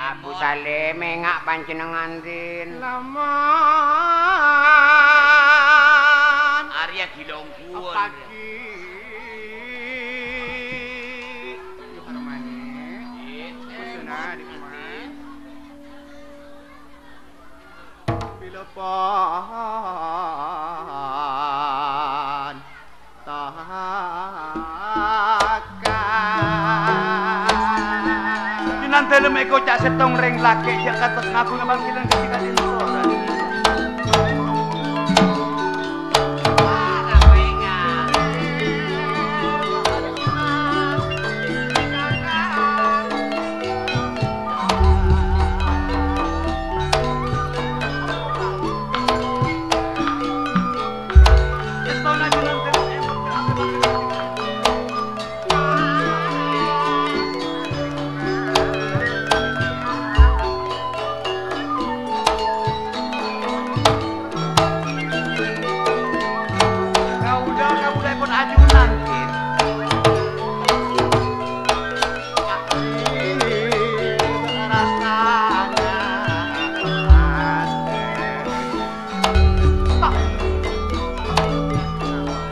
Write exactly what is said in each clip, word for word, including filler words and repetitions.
Abu Salim, enga' panjhennengan, Din. Lamun arèya ghi' longguwân. Pagi. Yoharmani. Din, Kusuna, Din, Kusuna. Din. Bilâ pon Tohaka. Dinandalem èkoca' sèttong rèng lakè', jhâ' kantos ngaghunga panggilan ka ka'dinto. Kaulâ, kaulâèpon ajunan, Din.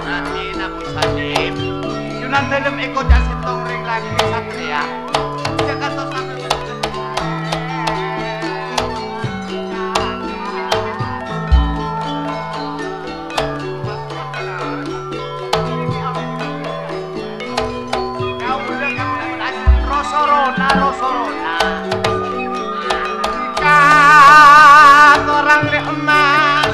Raddhin Abu Salim, junandalem èkoca' sèttong rèng lakè' satrèya. Jhâ' kantos samè Kaulâ, kaulâ, kaulâ, rosorona, rosorona. Ka torang rè emmas.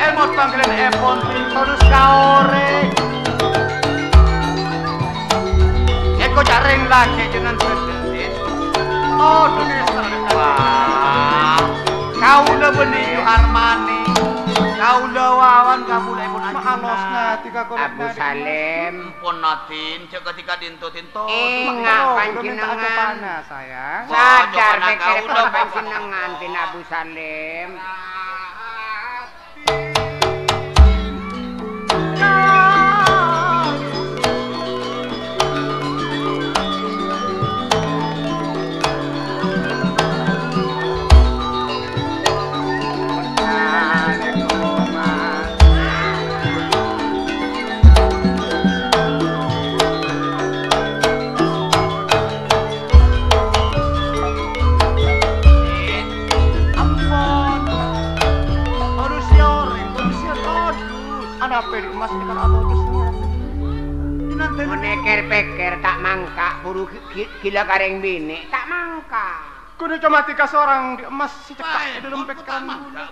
Èmot panggilanèpon terros ka orèng. Èkoca' rèng lakè' jhânan sèdhâ. Oh, dunia. Wah, kaulâ bânnè Yoharmani. Kaulâ wawan kabulâèpon ajunan. Ma'alosna, tika kolok Abu nari. Salim. Ampon, Din, jhâ' kadhi ka'dinto-dinto. Enga' panjhennengan. Sadar pèkkèrèpon panjhennengan, Din Abu Salim. Ampon. Terros sè orèng, terros sè todus. Anapè Dhi' Emmas èkan atodus? Mon èkèr-pèkkèr ta' mangka', buru ghi-, ghi-, ghilâ ka rèng binè', ta' mangka'. Ghun coma tika sorang Dhi' Emmas sè cekka' è dhâlem pèkkèran kaulâ.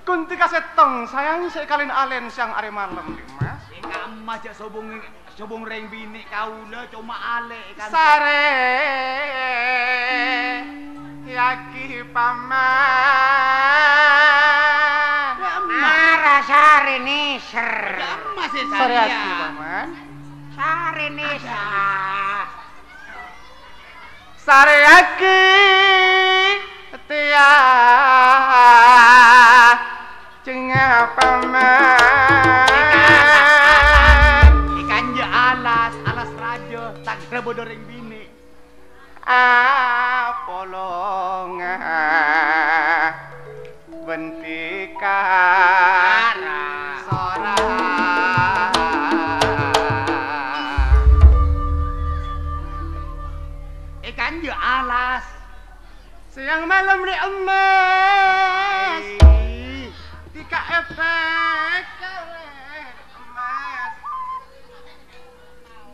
Ghun tika sèttong, sayang, sè èkalèn-alèn sèyang arè malem, Dhi' Emmas. Sè kamma jhâ' sobung, sobung rèng binè' kaulâ coma alè' kan. Sarèyaghi, Paman. Mara sarè nèser. Sarèyaghi, Paman. Sarè nèser. Sarèyaghi tèya jengnga Paman. È kanjâ' alas, alas rajâ, ta' kèra bâdâ rèng binè'. Apolonga. Bendika sora. È kanjâ' alas. Sèyang malem rè emmas. Tika èpèk kalè emmas.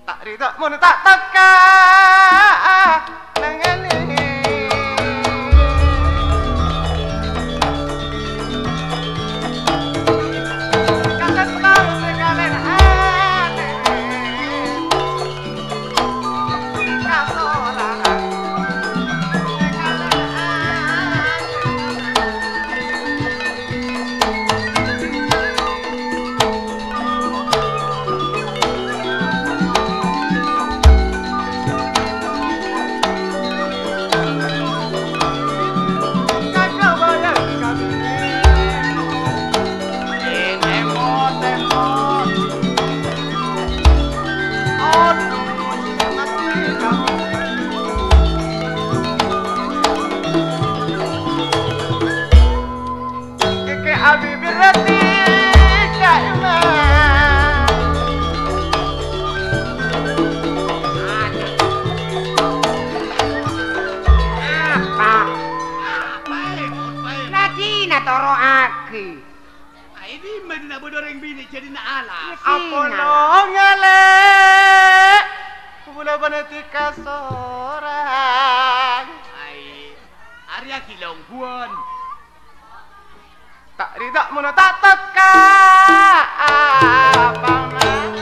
Ta' rèdhâ mon ta' tekka nangènè. Kasetto sè kalèn atè. Apono ngalè', kaulâ bâ'na dhika sorang. Ai, arèya ghi' longghuwân. Ta' rèya monna ta' tekka, Paman.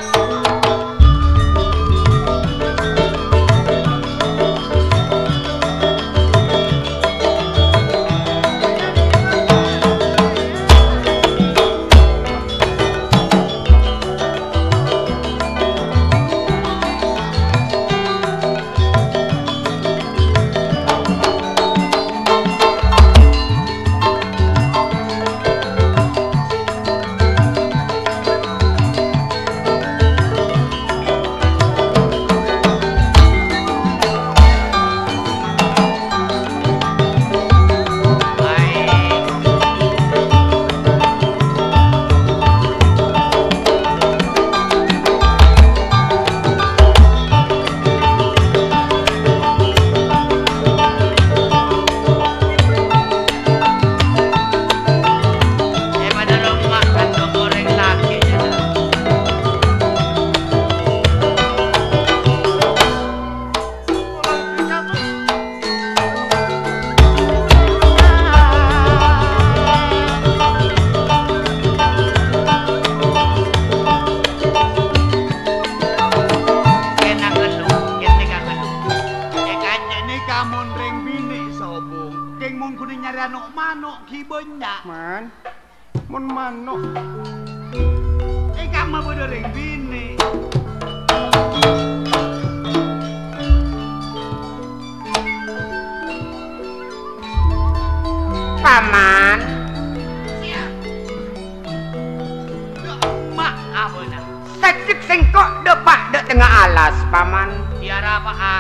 Eh, padâ roma kandung orèng lakè', ya. Kèng nèka mon rèng binè' sobung, kèng mon ghun nyarè ano'-mano' ghi' bânnya'. Man, mon mano'. È kamma bâdâ rèng binè'. Paman. Iyâ. Dâ' emma' abâ'na. Sajjhek sèngko' dâpa' dâ' tengnga alas, Paman. Iyâ, arapa, a?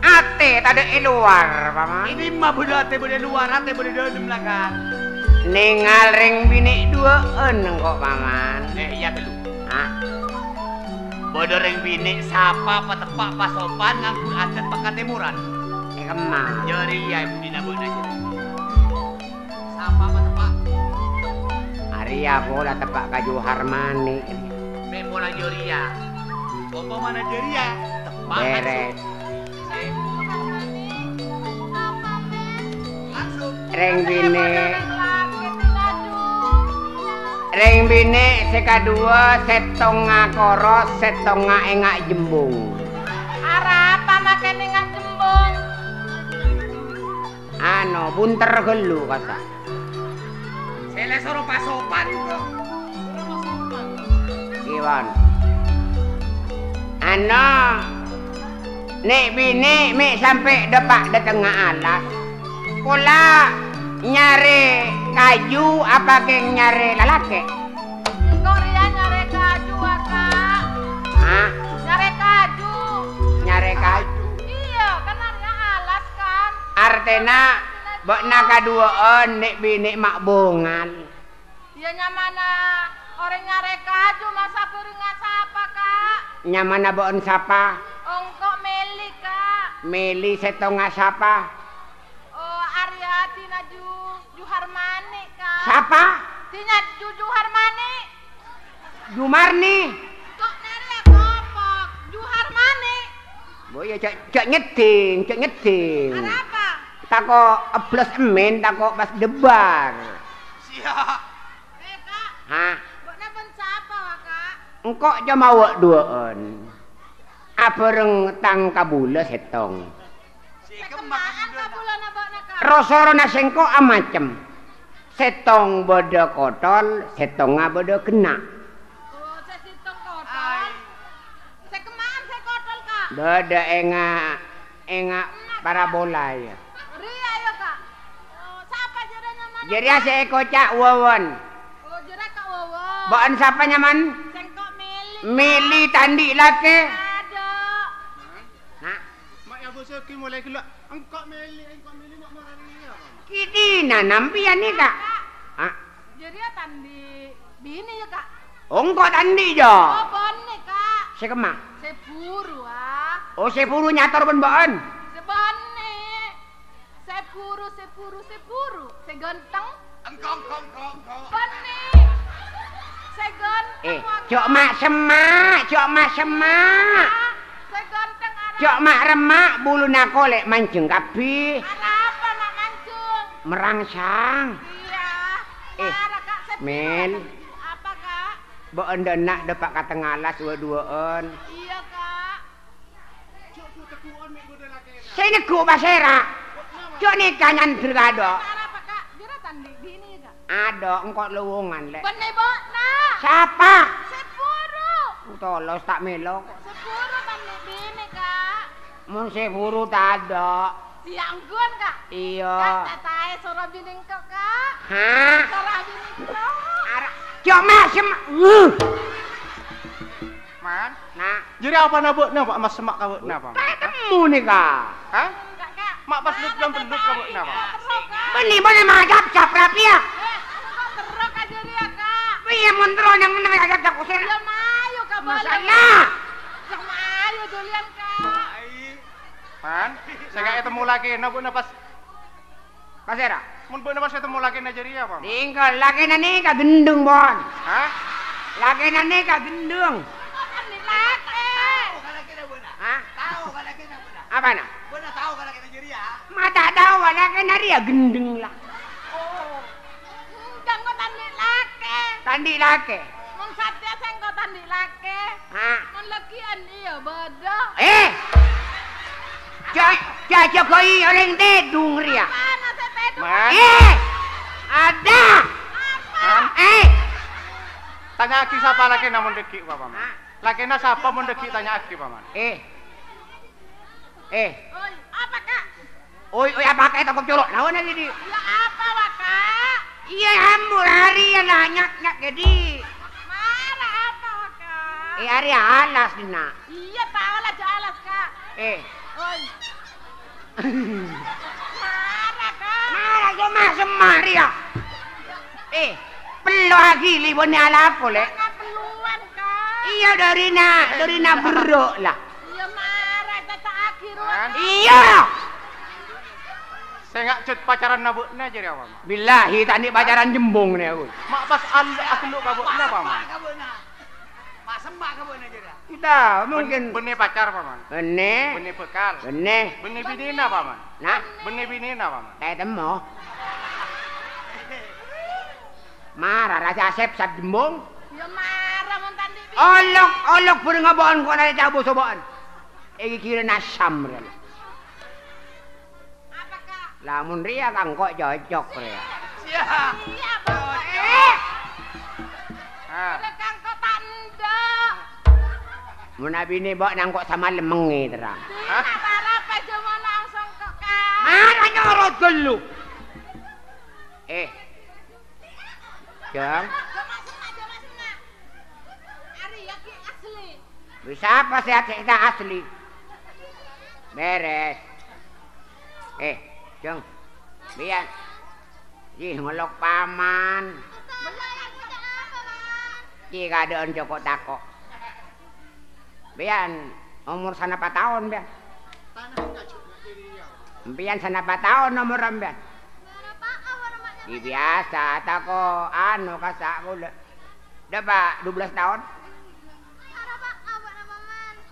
Atè tadâ' è lowar, Paman. È dimma bâdâ atè bâdâ è lowar, atè bâdâ è dâlem, la, Ka'? Nèngal rèng binè' duwâ'ân engko', Paman. Eh, iyâ, ghâllu. Ah. Bâdâ rèng binè' sapa pateppa' pasopan ngangghuy adât pakatemoran. È kemma? Jârèya è budina bâ'na jârèya. Sapa pateppa'? Arèya pola teppa' ka Johar Manik. Mè' pola jârèya. Ompamana jârèya, teppa' Bèrès. Langsung. Rèng binè'. Rèng binè' sè kaduwâ, sèttongnga koros, sèttongnga enga' jembung. Arapa makèna enga' jembung? Ano, bunter ghâllu, kata. Sè la soro pasopan, kok. Iwan. Ano, nè' binè' mè' sampè' dâpa' dâtengnga alas. Pola nyarè kaju apa kèng nyarè lalakè'? Engko' rèya nyarè kaju, Aka'. Hah? Nyarè kaju. Nyarè kaju. Iyâ, kan arèya alas, kan? Artèna bâ'na kaduwâ'ân nè' binè' ma' bângal. Iyâ, nyamana orèng nyarè kaju, masa bhârengnga sapa, Ka'? Nyamana bâ'ân sapa? Engko' Meli, Ka'. Meli sèttongnga sapa? Oh, arèya dinah Ju-, Juharmani, Ka'. Sapa? Dinah Ju-, Juharmani. Jumarni. Kok nèrèya kopok? Juharmani. Bo, iyâ, jhâ', jhâ' nyeddhing, jhâ' nyeddhing. Arapa? Tako' ebblas emmèn, tako' pas debbar. Siap. Eh, Ka'. Hah? Bâ'na bân sapa, wa, Ka'? Engko' coma wâ' duwâ'ân. Abhâreng tang kabulâ sèttong. Sè kemma'an kabulâna bâ'na, Ka'? Ro-sorona sèngko' amacem. Sèttong bâdâ kotol, sèttongnga bâdâ ghenna'. Oh, sè sèttong kotol. Ai. Sè kemma'an sè kotol, Ka'? Bâdâ enga', enga' parabola, iyâ. Rèya, iyâ, Ka'. Oh, sapa jârèya nyamana? Jârèya sè èkoca' Wawon. Oh, jârèya Ka' Wawon. Bâ'ân sapa nyamana? Sèngko' Meli. Meli ta' andi' lakè. Adâ'. Nah. Ma' èabâsaghi molaè ghellâ'. Engko' Meli, engko' Meli, ma' mara rèya, Pak. Kèdina nampèyan nèka? Hah? Jârèya ta' andi' binè, yâ, Ka'? Oh, engko' ta' andi', yâ? Oh, bânnè, Ka'. Sè kemma? Sè buru, ah. Oh, sè buru nyator bân bâ'ân? Sè bânnè. Sè buru, sè buru, sè buru. Sè ganteng. Engko', engko', engko', engko'. Bânnè. Sè ganteng, Eh, Kak. Jhâ' ma'-semma', jhâ' ma'-semma'. Sè ganteng, arapa? Jhâ' ma'-remma', buluna kolè' manjheng kabbhi. Arapa ma' manjheng? Merangsang. Iyâ. Eh, Mara, Kak, sè Mel. Apa, Kak? Bâ'ân dâ' enna' dâpa' ka tengnga alas wâ'-duwâ'ân. Iyâ, Kak. Sè neggu' pasèra? Jhâ' nèka nyandher kado. Arapa, Kak? Jâratan bi'-binè, Kak? Ado, engko' lowongan, Lè'. Bânnè bâ'na. Sapa? Sè buru. Tolos ta' mèlo. Sè buru ta' bi'-binè, Kak. Mon sè buru tadâ'. Sè angghuwân, Kak. Iyâ. Kak, ta' taè soro binè engko', Kak. Hah? Soro binè engko'. Ara-, jhâ' ma'-semma'. Uh. Man? Na'. Jârèya apana bâ'na, Pa', ma' semma' ka bâ'na, Pa'? Ta' ètemmo nèka. Hah? Ma' pas lut jam tellu ka bâ'na, Pa'? Bânnè, bânnè ma' cap-cap rapiya. Eh, engko' terro ka jârèya, Kak. Iyâ, mon terro nang nang cap-cap kusir. Yâ, mayu ka bâ'na. Masalah. Yâ, mayu duliyân, Kak. Man, sènga' ètemmo lakèna bâ'na pas Pasèra? Mon bâ'na pas ètemmo lakèna jârèya, Pa'? Tinggal, lakèna nèka ghendheng, pon. Hah? Lakèna nèka ghendheng. Lakè. Hah? Tao ka lakèna bâ'na? Apana? Bâ'na tao ka lakèna jârèya? Ma' ta' tao, lakèna rèya ghendheng, la. Oh. Engko' ta' andi' lakè. Ta' andi' lakè? Mon satèya sèngko' ta' andi' lakè. Hah? Mon lagghi'ân iyâ bâdâ. Eh! Ja-, ja-, jâgâi orèng tèdung rèya. Apana sè tèdung? Man. Eh! Ada! Apa? Man. Eh! Tanya'aghi sapa lakèna mon dhâggi', Pa', Paman. Hah? Lakèna sapa mon dhâggi' tanya'aghi, Paman. Eh. Eh. Oi, apa, Kak? Oi, oi, apa, Kak? Tako' colo'. Naon lagi, Di? Ya, apa, wa, Kak? Iyâ, ambu lari, ya, la, nyak-nyak, gâdhi. Mara apa, wa, Kak? Eh, arèya alas, Dina. Iyâ, tao la, jhâ' alas, Kak. Eh. Oi. Mara, Kak. Mara, kok masem marè, ya? Eh, pello agili bânnè alako, Lè'. Kak, pellowan, Kak. Iyâ, dârina, dârina berro', la. Iyâ, mara, caca'aghi rowa. Iyâ! Sènga' jhât pacaranna bâ'na jârèya, Paman. Billahi, ta' andi' pacaran jembung nè aku. Ma' pas al-, agellu' ka bâ'na, Paman. Enta, mungkin. Bân-, bânnè pacar, Paman. Bânnè. Bânnè bhâkal. Bânnè. Bânnè binèna, Paman. Nah. Bânnè binèna, Paman. Ta' ètemmo. Mara, rajâ asèp sajembung. Ya mara, mon ta' andi' binè. Olok, olok, bhâreng abâ'ân, kok narè cabus abâ'ân. Èghighirâ nasam, rèya. Apa, Kak? Lamon rèya ka engko' cocok rèya. Siap. Siap, Bapak. Cocok. Ah. Udah ka engko' ta' endâ'. Mon abinè bâ'na engko' samalem mengngè terrang. Hah? Apa-apa aja mau langsung ke, Kak. Mara nyoro ghâllu. Eh. Jang. Jang, masuk, Nak, jang, masuk, Nak. Arèya ghi' asli. Wis apa sè asli? Bèrès. Eh, Jeng. Biyan. Ih, ngelok paman. Ki kadhâ'ân coko' tako'. Biyan, omor sanapa taon, biyan? Empiyan sanapa taon omor empiyan? Ki biyasa tako' anu kassa' kaulâ. Dâpa' dua belas taon.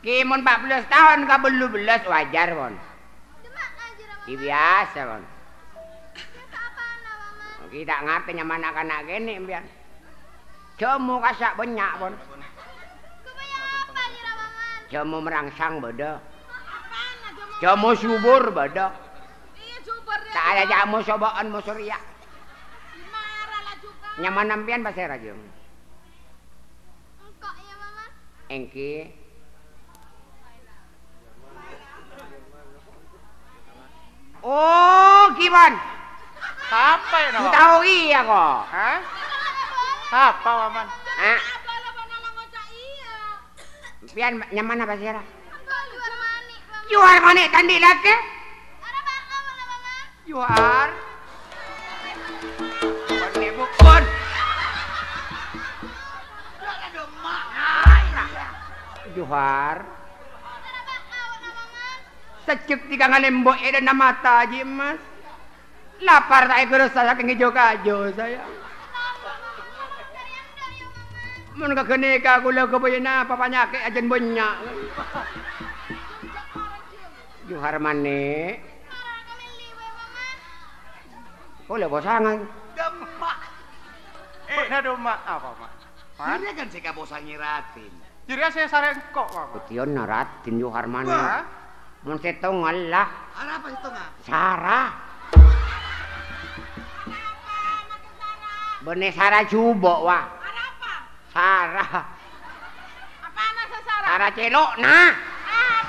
Ki mon empat belas taon ka bellu belas wajar, pon. Ki biyasa, pon. Ki ta' ngartè nyamana kana' kènè', empiyan. Jhâmo kassa' bânnya', pon. Jhâmo merangsang bâdâ. Jhâmo subur bâdâ. Ta' ada jhâmo sobâ'ân moso rèya. Nyamana empiyan pasèra, Jeng? Engko', ya, Paman. Èngghi. Oh, Kiwan. Sapa, ya, Bu no? Tao iyâ, kok. Hah? Sapa, Paman? Hah? Piyan nyamana pasèra? Johar Manik, Paman. Johar Manik, ta' andi' lakè? Ora bâ'na, Paman. Johar. Bânnè bukon. Johar. Sajjhek ti kangana embo' è dâna mata, Ji Emas. Lapar ta' èghârâsa sakèng èjho-kajho, sayang. Mon ka ghânèka kaulâ ghâbâyâ napa panyakè' ajân bânnya'. Johar Manik. Kaulâ posangan. Dâmma'. Eh, bâ'na dâmma' apa, Ma'? Ma'? Jârèya kan sè èkaposangè Raden. Jârèya sè sarè engko', Paman. Bhâdhiyânna Raden Johar Manik. Hah? Mon sèttonga la. Arapa sèttonga? Sara. Bânnè sara jhubâ', wa. Arapa? Sara. Apana sè sara? Sara cèlo'na.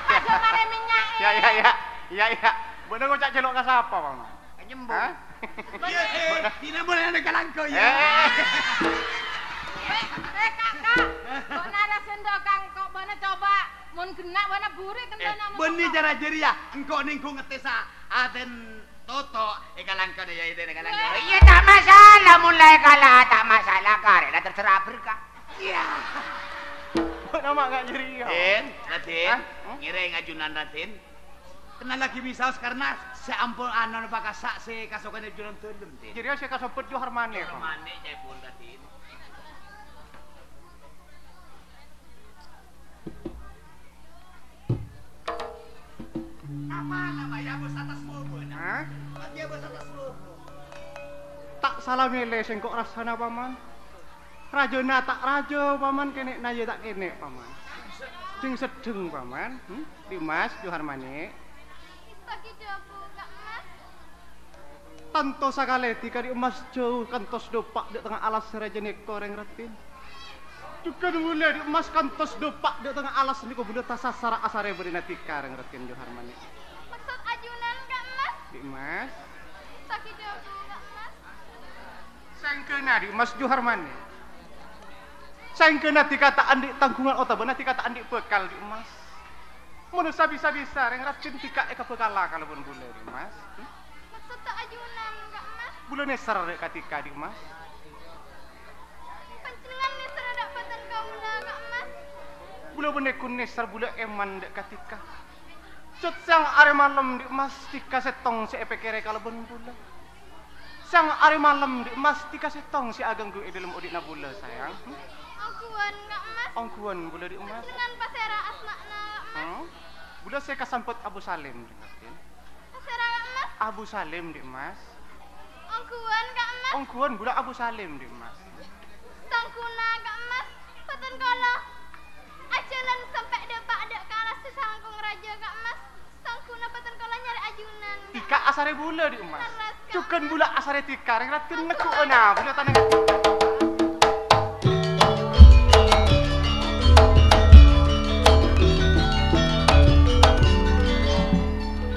Apa sè marè mènnya'è? Ya, ya, ya. Ya, ya. Bâ'na ngoca' cèlo' ka sapa, Paman? Ka Nyembung. Hah? Iyâ, eh, dinah molaè ana' kalangko, ya. Eh. Eh, eh, Kak, Kak. Kok nara sendok kangkok, bâ'na coba. Mon ghenna' bâ'na buri kendhâna. Eh, bânnè cara jârèya. Engko' nèngghu ngettèsa atèn Toto, èkalangkona, ya, atèn èkalangkona. Iyâ, ta' masalah, mon la èkala, ta' masalah, karè la terserah berkah. Iyâ. Bâ'na ma' nga' jârèya. Din, Raden, hah? Hmm? Ngèrèng ajunan, Raden. Kennalaghi bisaos karna sè ampon ana pakassa' sè kasokanè ajunan dâlem, Din. Jârèya sè kasebbhut Johar Manik. Johar Manik, ca'èpon, Raden. Apa nama ya bos atas mobil? Hah? Apa dia bos atas mobil? Ta' sala mèlè sèngko' rassana, Paman. Rajâna ta' rajâ, Paman, kènè'na ya ta' kènè', Paman. Dhing-seddheng, Paman. Hmm? Dhi' Mas, Johar Manik. Bagi dâbu, Kak Mas. Tanto sakalè dhika, Dhi' Mas, jhâu kantos dâpa' dâ' tengnga alas sè rajâ nèko, Rèng Raddhin. Jhughân bulâ, Dhi' Mas, kantos dâpa' dâ' tengnga alas nèko bulâ tasasara asarè bâdâna dhika, Rèng Raddhin Johar Manik. Maksod ajunan, Kak Mas? Dhi' Mas. Sakit dâbu, Kak Mas. Sèngghâna, Dhi' Mas, Johar Manik. Sèngghâna dhika ta' andi' tangghungan otabâna dhika ta' andi' bhâkal, Dhi' Mas. Mon sa-bisa-bisa, Rèng Raddhin dhika èkabhâkala kalabân bulâ, Dhi' Mas. Hmm? Maksodda ajunan, Kak Mas? Bulâ nèser dâ' ka dhika, Dhi' Mas. Panjhennengngan nèser dâ' bhâdhân kaulâ, Kak Mas. Bulâ bânnè ghun nèser bulâ èman dâ' ka dhika. Jhât sèyang arè malem, Dhi' Mas, dhika sèttong sè èpèkkèrè kalabân bulâ. Sèyang arè malem, Dhi' Mas, dhika sèttong sè aghânggu è dhâlem odi'na bulâ, sayang. Hmm? Ongghuwân, Kak Mas. Ongghuwân bulâ, Dhi' Mas. Panjhennengngan pasèra asma'na, Kak Mas? Hmm? Bulâ sè kasebbhut Abu Salim, Dhi' Mas. Pasèra, Kak Mas? Abu Salim, Dhi' Mas. Ongghuwân, Kak Mas. Ongghuwân bulâ Abu Salim, Dhi' Mas. Sangghuwânna, Kak Mas. Bhâdhân kaulâ ajhâlân sampè' dâpa' dâ' ka alas sè langkong rajâ, Kak Mas. Sangghuwânna bhâdhân kaulâ nyarè ajunan, Kak Mas. Dhika asarè bulâ, Dhi' Mas. Lerres, Kak Mas. Jhughân bulâ asarè dhika, Rèng Raddhin neggu'âna, bulâ tanang.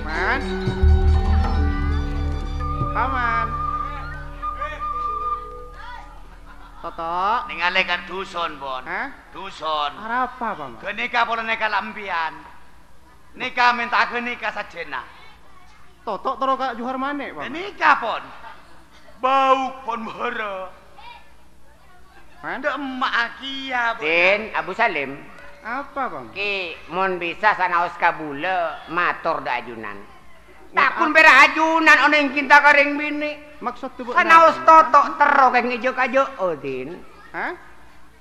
Man. Paman. Toto. Nèngalè kan dhuson, Pon. Hah? Dhuson. Arapa, Paman? Ghânèka polana èkala' empèyan. Nèka mènta ghânèka sajjhâna. Toto terro ka Johar Manik, Paman. Ghânèka, Pon. Bâu, Pon, bârâ. Man? Dâ' emma'a kèya, Pon. Din, Abu Salim. Apa, Paman? Ki, mon bisa sanaos ka bulâ, mator dâ' ajunan. Ta' kun pèra' ajunan onèng cinta ka rèng binè'. Maksodda bâ'na Sanaos apa, Toto terro kèng èjâ-kajâ'â, Din. Hah?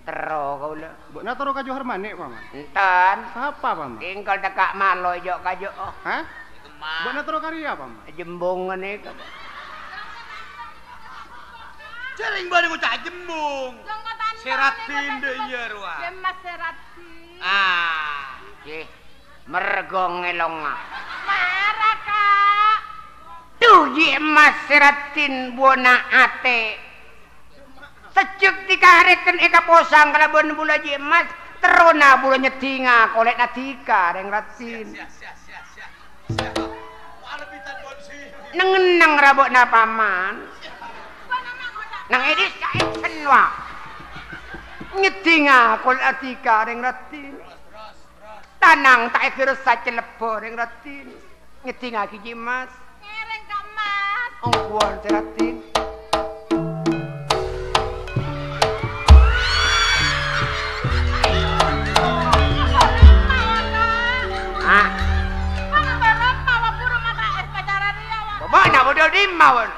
Terro kaulâ. Bâ'na terro ka Johar Manik, Paman? Enten. Sapa, Paman? Tinggal tekka' malo èjâ-kajâ'â. Hah? Bâ'na terro ka rèya, Paman? Jembung ghânèka. Jhârèng bâ'na ngoca' jembung. Sè raddhin dâ' iyâ rowa. Jemmas sè raddhin. Ah. Ngghi. Mergong èlongnga. Mara, Kak. Dhu, Ji' Emmas sè raddhin buwâna atè. Sajjhâk dhika arèken èkaposang kalabân bulâ Ji' Emmas, terrona bulâ nyeddhinga kolè'na dhika, Rèng Raddhin. Neng-enneng ra bâ'na, Paman. Nang è dhisa èdhen, wa. Nyeddhinga kolè'na dhika, Rèng Raddhin. Tanang ta' èghâressa cellebba, Rèng Raddhin. Nyeddhingaghi, Ji' Emmas. Ngèrèng, Kak Mas. Ongghuwân, Sè Raddhin. Ah. Bâ'na bâdâ è dimma, Wan?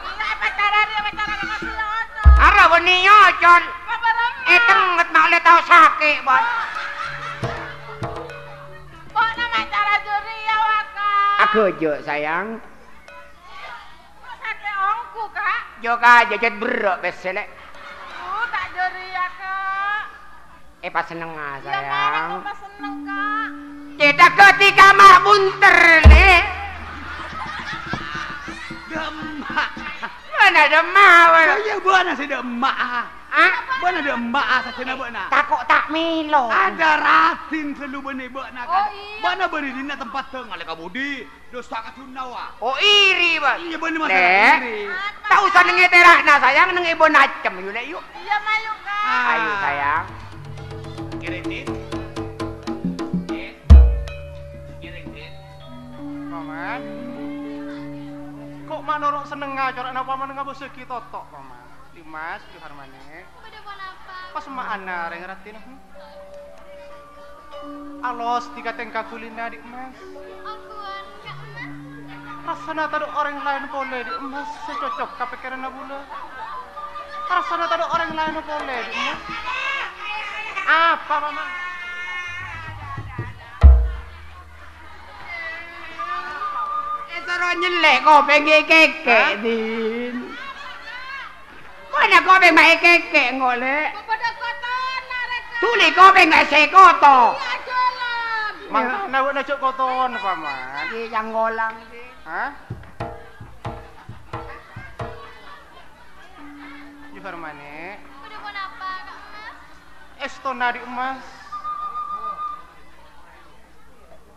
Ara bânnè nyocol. Ètengnget ma' ollè taos Bos. Kok nama cara juri ya, Waka? Aghâjâ', sayang. Kok sakè' ongghu, Kak? Jhâ' kajhâjhât berrâ' pèssè, Lè'. Uh, ta' jârèya, Kak. Eh, pas sennengnga, sayang. Iyâ, marèng kok pas senneng, Kak. Cèta' ketika mak bunter, Lè'. Dâ' emma'. Bâ'na dâ' emma', bâ'na. Oh, iyâ, bâ'na sè dâ' emma', ah. Hah? Bâ'na dâ' emma', ah, sajjhâna bâ'na. Tako' ta' mèlo. Ada ratin selalu bânnè bâ'na, oh, kan? Iyâ. Bâ'na bânnè dinna' tempatta ngalèka budi. Dusta ka Junna, wa. Oh, iri, Bang. Iyâ, bânnè masalah iri. Ta' osa neng è tera'na, sayang, neng è bonacem, yu, Lè', yu. Iyâ, mayu, Kak. Ah. Ayo, sayang. Kiritin. Eh, kiritin. Paman. Kok ma' noro' sennengnga cora'na Paman ngabâsaghi Toto', Paman? Dimas, Johar Manik. Bâdâ ponapa? Pas ma'ana rèng raddhinna, hmm? Alos dhika tèngka ghulina, Dimas. Ongghuwân, Kak Mas. Rassana tadâ' orèng laèn polè, Dimas, sè cocok ka pèkkèranna bulâ. Rassana tadâ' orèng laèn polè, Dimas. Apa, Paman? Èsoro nyellè' kopèng è kèkè', hah? Din. Bâ'na kopèng ma' è kèkè' engko', Lè'. Bâdâ kotona, rèng. Dhuli kopèng ma' è sè koto. Iyâ, jalan. Mangkana bâ'na jhâ' kotona, Paman. Iyâ, yang ngolang, Din. Hah? Johar Manik. Bâdâ ponapa, Kak Mas? Èstona, Dimas.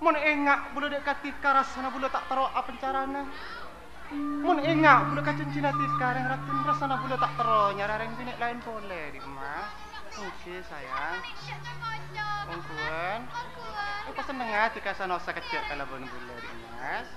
Mon enga' bulâ dâ' kadhika rassana bulâ ta' terro apencarana. Mon enga' bulâ ka janjina dhika rèng raddhin, rassana bulâ ta' terro nyarè rèng binè' laèn polè, Dimas. Èngghi, sayang. Ongghuwân. Èpasennengnga dhika sanaossa kejjhâ' kalabân bulâ, Dimas.